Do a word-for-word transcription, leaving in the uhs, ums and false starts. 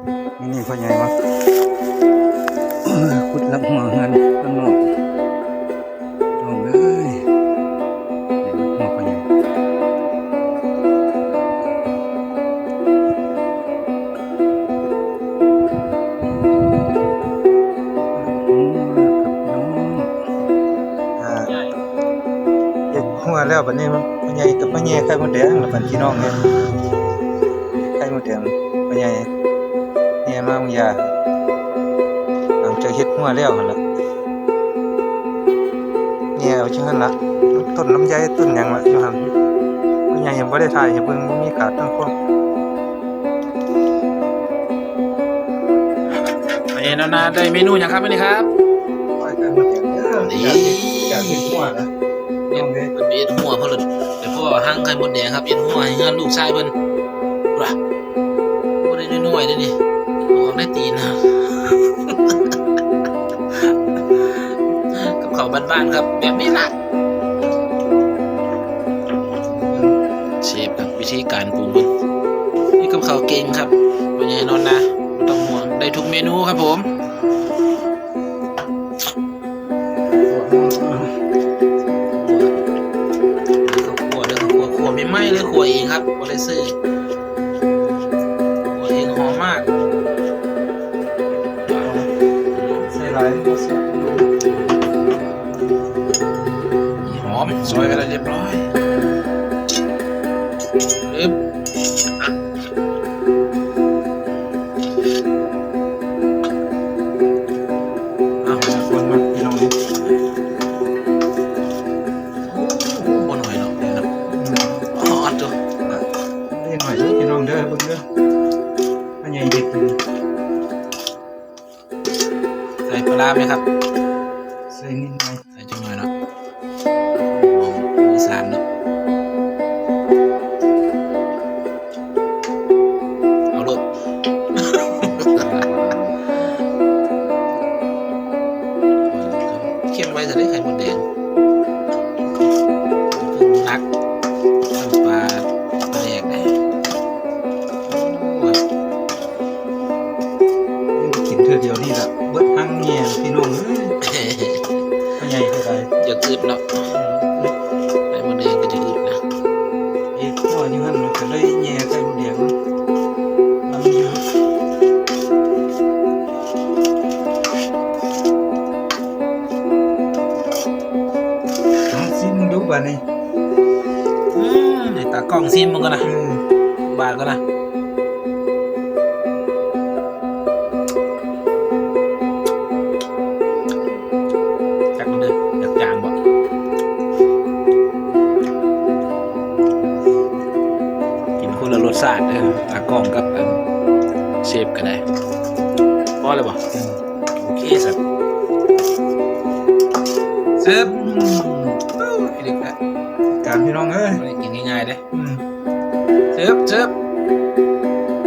นี่ นี่พ่อใหญ่วะ ขุดลักหัวเฮือนข้างนอก น้องเอ้ย นี่หัวพ่อใหญ่ หัวครับพี่น้อง อ่า เฮ็ดหัวแล้วบัดนี้ พ่อใหญ่กับพ่อใหญ่ไข่มดแดงแล้วบัดพี่น้องเนี่ย ไข่มดแดง พ่อใหญ่แหย่มาบางอย่าง หลังจากเฮ็ดหัวแล้วหั่นล่ะ แหย่เอาจังหั่นล่ะ ต้นลำไยต้นหยังล่ะอยู่หั่น พ่อใหญ่ยังบ่ได้ถ่ายให้เบิ่ง บ่มีขาตั้งกล้อง อันนี้นานาได้เมนูหยังครับอันนี้ครับ ก้อยไข่มดแดงเด้อ นี่ อยากเฮ็ด อยากเฮ็ดหัวนะ เฮ็ด น้องเด้ เพิ่นไปเฮ็ดหัวเพิ่นเลย ไปพ้อห้างไข่มดแดงครับ เฮ็ดหัวให้เฮือนลูกชายเพิ่น ว่ะ บ่ได้น้อยๆเด้นี่ ออกได้ตีนนะ กับข้าวบ้านๆครับ แบบนี้ล่ะ เชฟครับ วิธีการปรุงเพิ่น นี่กับข้าวเก่งครับ พ่อใหญ่นอนนะ บ่ต้องห่วง ได้ทุกเมนูครับผม ข้าวคั่วเด้อ ข้าวคั่ว คั่วใหม่ๆเลย คั่วเองครับ บ่ได้ซื้อ คั่วเองหอมมาก ใส่หลายบ่แซ่บ หอม ซอยไปแล้วเรียบร้อย อึ๊บ อ่ะ คนมาพี่น้องนี่ โอ้โห บ่หน่อยเนาะ นี่เนาะ อืม อ๋อ อันตัว นี่หน่อยเด้อพี่น้องเด้อ เบิ่งเด้อ อันใหญ่เด็ดเลย ใส่ปลาร้าไหมครับ ใส่นิดหน่อย ใส่จังหน่อยเนาะ หอมอีสานเนาะ เอาโลด เข้มไว้จะได้ไข่มดแดง นัก น้ำปลา ปลาแดกได้ โอ้ย กินเทื่อเดียวนี่ล่ะ เบิดหั่งแหย่พี่น้องเอ้ย พ่อใหญ่เท่าใด อย่าอึดเนาะ ไข่มดแดงก็จะอึดนะ เอ๊ะ พ่ออยู่หั่นมันก็เลยแหย่ไข่มดแดงมันอยู่ เอาซิมดูบาดนี้ อืม ให้ตากล้องซิมมันก่อนนะ อืม บาดก่อนนะ จักมันเด้อ จักจางบ่ กินคนละรสชาติเด้อ ตากล้องกับอันเชฟก็ได้ พอแล้วบ่ อืม โอเคสัตว์ เสิร์ฟ อืม อู้ยเด็กละ การพี่น้องเอ้ย บ่ได้กินง่ายๆเด้ อืม เสิร์ฟ เสิร์ฟ